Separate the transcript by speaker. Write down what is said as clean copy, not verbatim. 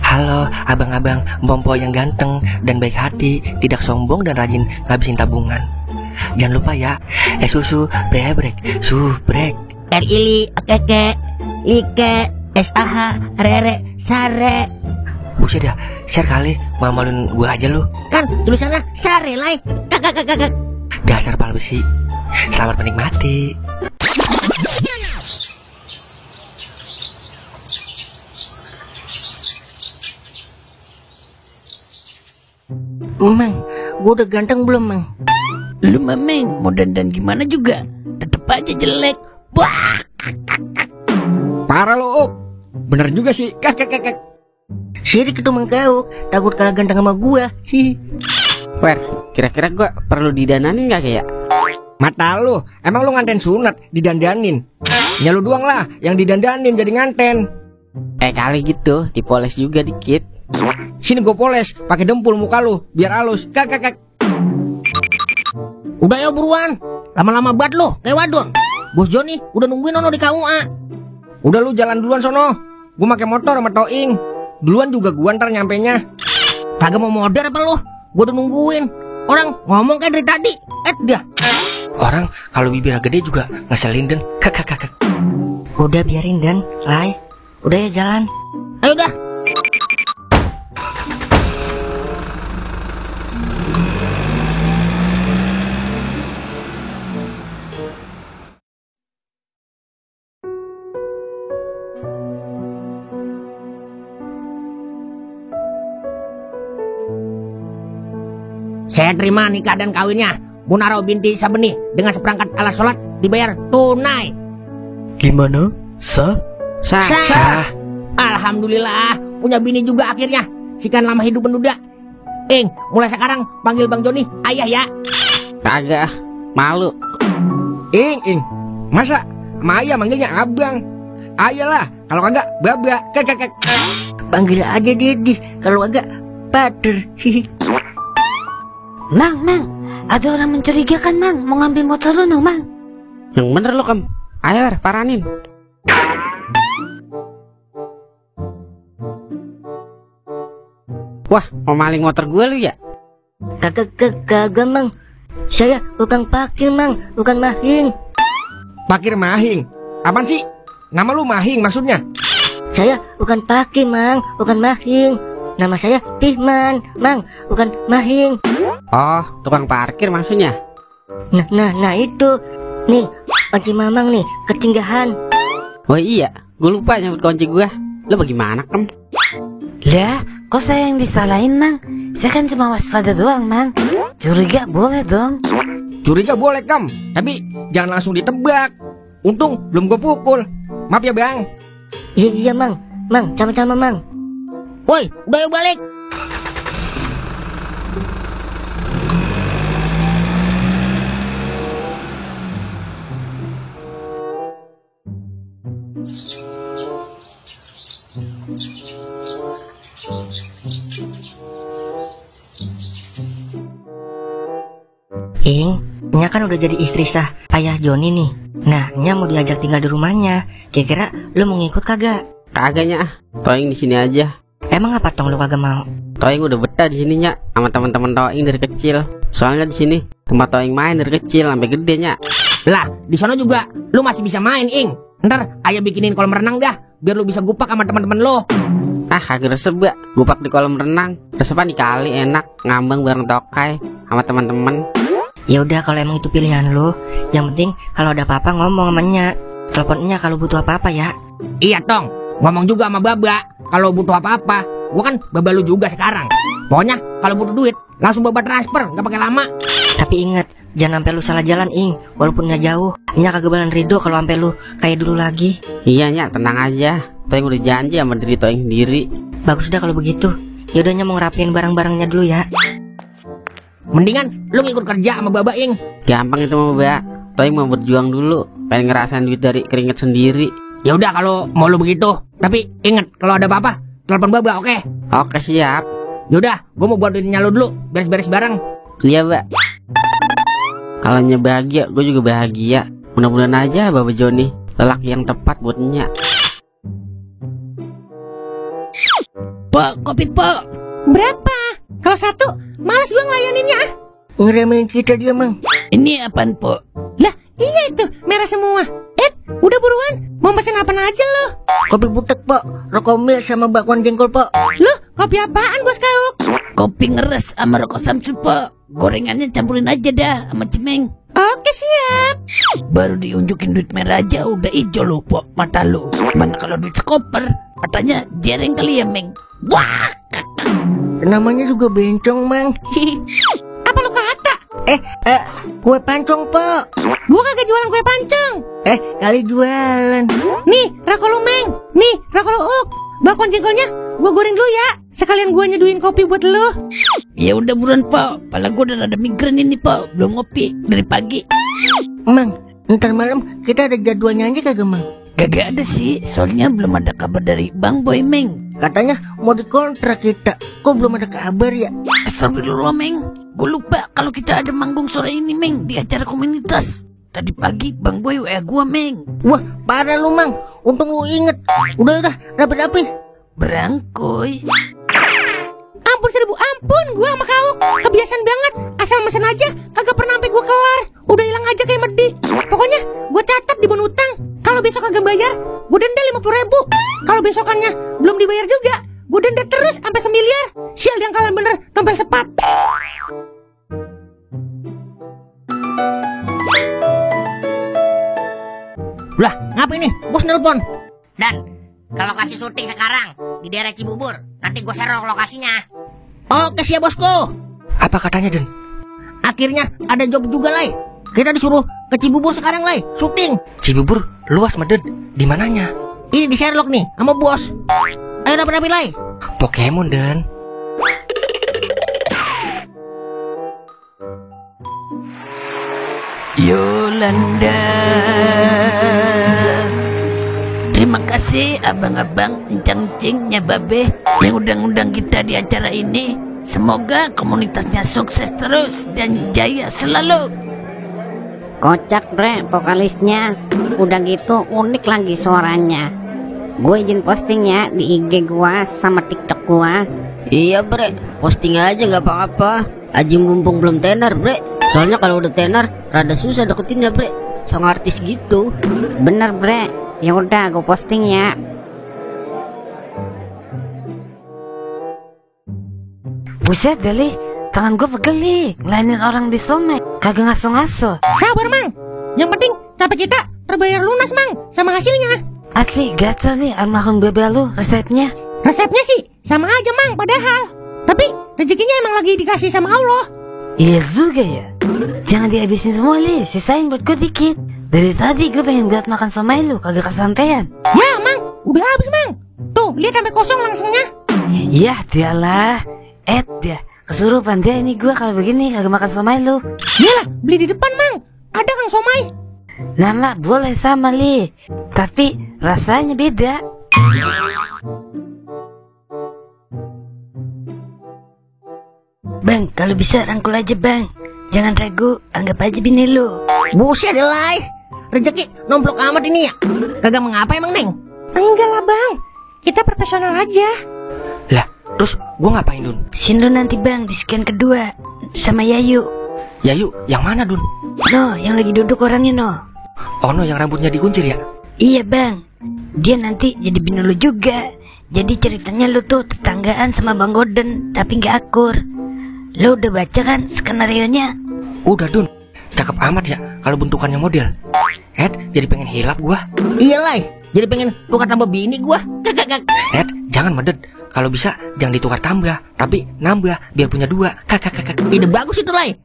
Speaker 1: Halo abang-abang Mpompo yang ganteng dan baik hati, tidak sombong dan rajin ngabisin tabungan. Jangan lupa ya, susu brebrek, subrek.
Speaker 2: Ili, keke, like, sah, rere, sare.
Speaker 1: Buset dah, share kali, mamalin gua aja lu.
Speaker 2: Kan tulisannya sare lai. Kakak.
Speaker 1: Dasar pal besi. Selamat menikmati.
Speaker 2: Mang, gua udah ganteng belum, Mang?
Speaker 3: Lu Mameng, mau dandan gimana juga tetep aja jelek. Wah.
Speaker 4: Parah lo, Up. Bener juga sih. Kakak.
Speaker 2: Sirik itu mengkauk, takut kalah ganteng sama gua.
Speaker 3: Wer, kira-kira gua perlu didananin gak kayak?
Speaker 4: Mata lu, emang lu nganten sunat didandanin? Ya lu doang lah yang didandanin jadi nganten.
Speaker 3: Kali gitu, dipoles juga dikit.
Speaker 4: Sini gue poles, pakai dempul muka lu biar halus. Kakak.
Speaker 2: Udah ya buruan, lama-lama banget lo, kayak wadon. Bos Joni udah nungguin ono di KUA.
Speaker 4: Udah lu jalan duluan sono. Gue pakai motor sama Toing. Duluan juga gua ntar nyampenya.
Speaker 2: Kagak mau modern apa lo? Gue udah nungguin. Orang ngomong kayak dari tadi. Dia.
Speaker 1: Orang kalau bibir gede juga ngeselin Den. Kakak.
Speaker 2: Udah biarin Den, Lai. Udah ya jalan. Ayo dah. Saya terima nikah dan kawinnya Munaro binti Sabeni dengan seperangkat alat sholat dibayar tunai.
Speaker 1: Gimana? Sah?
Speaker 2: Alhamdulillah punya bini juga akhirnya. Sikan lama hidup menduda. Mulai sekarang panggil Bang Joni ayah ya.
Speaker 3: Kagak, malu.
Speaker 4: Ing. Masa sama ayah manggilnya abang? Ayah lah, kalau kagak baba. Kakak.
Speaker 2: Panggil aja Dedi, kalau kagak pater.
Speaker 5: Mang, ada orang mencurigakan, Mang. Mau ngambil motor lu, no, Mang.
Speaker 3: Yang bener lo, Kem. Ayo, paranin. Wah, mau maling motor gue lu ya?
Speaker 2: Kagak, Mang. Saya bukan parkir, Mang. Bukan mahing.
Speaker 4: Parkir mahing? Apaan sih? Nama lu mahing maksudnya?
Speaker 2: Saya bukan parkir, Mang. Bukan mahing. Nama saya Tihman, Mang. Bukan mahing.
Speaker 3: Oh, tukang parkir maksudnya?
Speaker 2: Nah itu. Nih, kunci Mamang nih, ketinggalan.
Speaker 3: Oh iya, gue lupa nyambut kunci gue. Lo bagaimana, Kem?
Speaker 5: Lah, kok saya yang disalahin, Mang? Saya kan cuma waspada doang, Mang. Curiga boleh dong.
Speaker 4: Curiga boleh, Kam. Tapi jangan langsung ditebak. Untung belum gue pukul. Maaf ya, Bang.
Speaker 2: Iya, Mang. Mang, sama-sama, Mang. Woi, udah yuk balik. Nya kan udah jadi istri sah ayah Joni nih. Nah, Nya mau diajak tinggal di rumahnya. Kira-kira lu mau ngikut kagak?
Speaker 3: Kagaknya ah, Toing di sini aja.
Speaker 2: Emang apa tong lu kagak mau?
Speaker 3: Toing udah betah di sini Nya, sama teman-teman Toing dari kecil. Soalnya di sini tempat Toing main dari kecil sampai gede Nya.
Speaker 2: Lah, di sana juga lu masih bisa main, Ntar ayah bikinin kolam renang dah, biar lu bisa gupak sama teman-teman lu.
Speaker 3: Ah, kagak resep gak, gupak di kolam renang. Resepan di kali enak, ngambang bareng Tokai sama teman-teman.
Speaker 2: Ya udah kalau emang itu pilihan lu, yang penting kalau ada apa-apa ngomong sama Nya. Teleponnya kalau butuh apa-apa ya. Iya tong, ngomong juga sama Baba kalau butuh apa-apa. Gua kan Baba lu juga sekarang. Pokoknya kalau butuh duit langsung Baba transfer, nggak pakai lama. Tapi ingat, jangan sampai lu salah jalan, walaupun nggak jauh. Nya kagak bakalan ridho kalau sampai lu kayak dulu lagi.
Speaker 3: Iya Nya, tenang aja. Toing udah janji sama diri Toing sendiri.
Speaker 2: Bagus dah kalau begitu. Yaudah Nya mau ngerapiin barang-barangnya dulu ya. Mendingan lu ngikut kerja sama Baba,
Speaker 3: Gampang itu mah, Mbak. Toing mau berjuang dulu, pengen ngerasain duit dari keringet sendiri.
Speaker 2: Ya udah kalau mau lu begitu. Tapi ingat kalau ada apa-apa telepon Baba, oke?
Speaker 3: Oke, siap.
Speaker 2: Yaudah, gua mau buatin lu dulu, beres-beres barang.
Speaker 3: Iya, Mbak. Kalau Nya bahagia, gue juga bahagia. Mudah-mudahan aja Baba Joni lelaki yang tepat buat Nya.
Speaker 6: Pak, kopi pak.
Speaker 2: Berapa? Kalau satu, malas gua ngelayaninnya ah.
Speaker 1: Ngeremehin kita dia, Mang.
Speaker 6: Ini apaan pak?
Speaker 2: Lah, iya itu, merah semua. Udah buruan, mau pesen apaan aja lo?
Speaker 1: Kopi butek, Pak. Rokok mil sama bakwan jengkol, Pak.
Speaker 2: Lo, kopi apaan Bos Kauk?
Speaker 6: Kopi ngeres sama rokok samsu pak. Gorengannya campurin aja dah sama cemeng.
Speaker 2: Oke, siap.
Speaker 6: Baru diunjukin duit merah aja udah hijau lo pak mata lo. Mana kalau duit sekoper, matanya jereng kali ya Meng. Wah,
Speaker 1: Namanya juga bencong, Mang.
Speaker 2: Apa lo kata?
Speaker 1: Kue pancong, Pak.
Speaker 2: Gua kagak jualan kue pancong.
Speaker 1: Kali jualan.
Speaker 2: Nih, rokok lu Meng. Nih, rokok lu Uk. Bakwan jengkolnya gua goreng dulu ya. Sekalian gua nyeduin kopi buat lu.
Speaker 6: ya udah buruan pak. Pala gua udah ada migrain ini pak. Belum ngopi dari pagi.
Speaker 1: Mang, ntar malam kita ada jadwalnya aja kagak, Mang?
Speaker 6: Kagak ada sih, soalnya belum ada kabar dari Bang Boy Meng.
Speaker 1: Katanya mau dikontrak kita. Kok belum ada kabar ya?
Speaker 6: Astagfirullah Meng. Gue lupa kalau kita ada manggung sore ini Meng di acara komunitas. Tadi pagi Bang Boy WA gua Meng.
Speaker 1: Wah, parah lu, Mang. Untung lu inget. Udah, rapi-rapi.
Speaker 6: Berangkoy.
Speaker 2: Ampun 1000 ampun, gua sama kau kebiasaan banget. Asal mesen aja, kagak pernah sampai gua kelar. Udah hilang aja kayak medih. Pokoknya gua catat di bon utang. Kalau besok kagak bayar, gua denda 50.000. Kalau besokannya belum dibayar juga, gua denda terus sampai 1 miliar. Sial yang kalian bener, tompel sepat.
Speaker 1: Lah, ngapain nih? Bos nelpon.
Speaker 2: Dan kalau kasih syuting sekarang di daerah Cibubur, nanti gua share lokasinya.
Speaker 1: Oke, siap, Bosku. Apa katanya, Den? Akhirnya ada job juga, Lai. Kita disuruh ke Cibubur sekarang, Lai. Syuting. Cibubur luas, Meden. Di mananya? Ini di Sherlock nih, sama bos. Ayo rapi-rapi, Lai. Pokemon, Den.
Speaker 6: Yolanda. Terima kasih abang-abang encang-encingnya babe yang undang-undang kita di acara ini. Semoga komunitasnya sukses terus dan jaya selalu.
Speaker 3: Kocak bre vokalisnya. Udah gitu unik lagi suaranya. Gue izin posting ya di IG gua sama TikTok gua.
Speaker 7: Iya bre, posting aja gak apa-apa. Aji mumpung belum tenar bre. Soalnya kalau udah tenar rada susah deketinnya bre. Song artis gitu.
Speaker 3: Bener bre. Ya udah gue posting ya.
Speaker 5: Buset Deli, tangan gue pegel nih ngelainin orang di Somek. Kagak ngaso-ngaso.
Speaker 2: Sabar Mang. Yang penting capek kita terbayar lunas Mang sama hasilnya.
Speaker 5: Asli gacor nih almarhum bebe lu resepnya.
Speaker 2: Resepnya sih sama aja Mang padahal. Tapi rezekinya emang lagi dikasih sama Allah.
Speaker 5: Iya juga ya. Jangan dihabisin semua li, sisain buat gue dikit. Dari tadi gue pengen buat makan somai lu, kagak kesampean.
Speaker 2: Ya Mang, udah habis Mang. Tuh, lihat sampai kosong langsungnya.
Speaker 5: Yah dialah. Dia kesurupan dia ini gue kalau begini kagak makan somai lu.
Speaker 2: Iyalah, beli di depan Mang. Ada Kang Somai.
Speaker 5: Nama boleh sama li, tapi rasanya beda. Bang, kalau bisa rangkul aja bang. Jangan ragu, anggap aja bini lu.
Speaker 1: Buset deh, Lai. Rezeki nomplok amat ini ya. Kagak mengapa emang, Neng?
Speaker 2: Enggak lah Bang, kita profesional aja.
Speaker 1: Lah, terus gua ngapain, Dun?
Speaker 5: Sindu nanti bang di scan kedua sama Yayu.
Speaker 1: Yayu, yang mana, Dun?
Speaker 5: No, yang lagi duduk orangnya no.
Speaker 1: Oh no, yang rambutnya dikuncir ya?
Speaker 5: Iya bang, dia nanti jadi bini lu juga. Jadi ceritanya lu tuh tetanggaan sama Bang Gordon, tapi gak akur. Lu udah baca kan skenario-nya?
Speaker 1: Udah, Dun. Cakep amat ya kalau bentukannya model. Jadi pengen hilap gua.
Speaker 7: Iya Lai, jadi pengen tukar tambah bini gua.
Speaker 1: Jangan Meded. Kalau bisa jangan ditukar tambah, tapi nambah biar punya 2.
Speaker 7: Ide bagus itu Lai.